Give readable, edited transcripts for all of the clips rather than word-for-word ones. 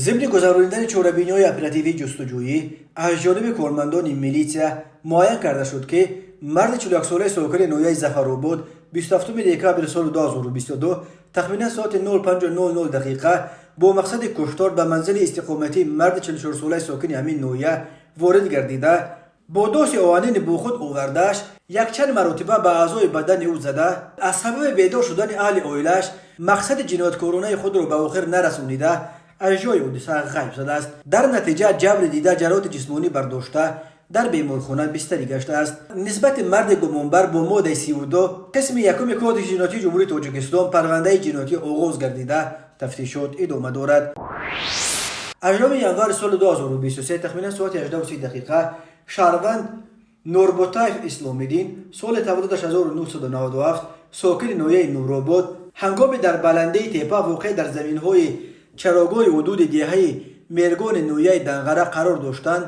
Зимни гузаронидани чорабиниҳои оперативии ҷустуҷӯӣ аз ҷониби кормандони милитсия муайян карда шуд, ки марди 41-солаи сокини ноҳияи Зафаробод 27 декабри соли 2022 тахминан соати 05:00 дақиқа бо мақсади куштор ба манзили истиқоматии марди 44-солаи сокини ҳамин ноҳия ворид гардида, бо доси оҳанини бо худ овардааш якчанд маротиба ба аъзои бадани ӯ зада, аз сабаби бедор шудани аҳли оилааш мақсади ҷинояткоронаи худро ба охир нарасонида, аз ҷои ҳодиса ғайб задааст. Дар натиҷа ҷабри дида ҷароҳати ҷисмонӣ бардошта, дар беморхона бистарӣ гаштааст. Нисбати марди гумонбар бо моддаи 32 қисми якуми Кодекси ҷиноятии Ҷумҳурии Тоҷикистон парвандаи ҷиноятӣ оғоз гардида, тафтишот идома дорад. 18 январи соли 2023 тахминан соати 18 дақиқа шаҳрванд Нурботаев Исломиддин, соли таваллудаш 1997, сокини ноҳияи Нуробод, ҳангоми дар баландии тепа, воқеъ дар заминҳои чарогоҳи ҳудуди деҳаи Мергони ноҳияи Данғара қарор доштанд,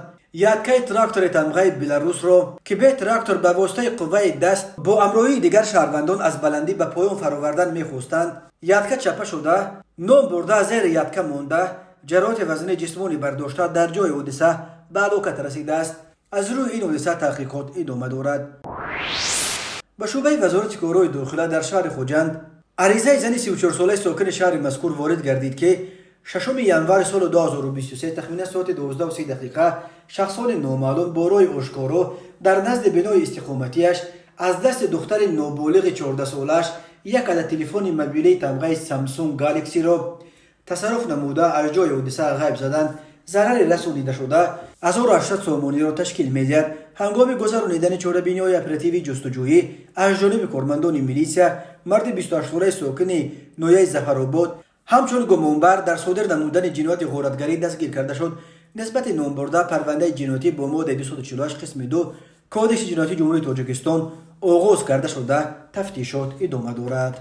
ядкаи трактори тамғаи Беларусро, ки бе трактор ба воситаи қувваи даст бо ҳамроҳии дигар шаҳрвандон аз баландӣ ба поён фаровардан мехостанд, ядка чапа шуда, ном бурда зери ядка монда, ҷароҳати вазнини ҷисмонӣ бардошта, дар ҷои ҳодиса ба ҳалокат расидааст. Аз рӯи ин ҳодиса таҳқиқот идома дорад. Ба шӯъбаи Вазорати корҳои дохила дар шаҳри Хуҷанд аризаи зани 34-солаи сокини шаҳри мазкур ворид гардид, ки 6 январи соли 2023 тахминан соати 12:30 дақиқа шахсони номаълум бо роҳи ошкоро дар назди бинои истиқоматиаш аз дасти духтари ноболиғи 14-солааш як адад телефони мобилии тамғаи Самсунг Галаксиро тасарруф намуда, аз ҷои ҳодиса ғайб заданд. Зарари расонидашуда 1800 сомониро ташкил медиҳад. Ҳангоми гузаронидани чорабиниҳои оперативии ҷустуҷӯӣ аз ҷониби кормандони милитсия марди 28-солаи сокини ноҳияи Зафаробод ҳамчун гумонбар дар содир намудани ҷинояти ғоратгарӣ дастгир карда шуд. Нисбати номбурда парвандаи ҷиноятӣ бо моддаи 248 қисми 2 Кодекси ҷиноятии Ҷумҳурии Тоҷикистон оғоз карда шуда, тафтишот идома дорад.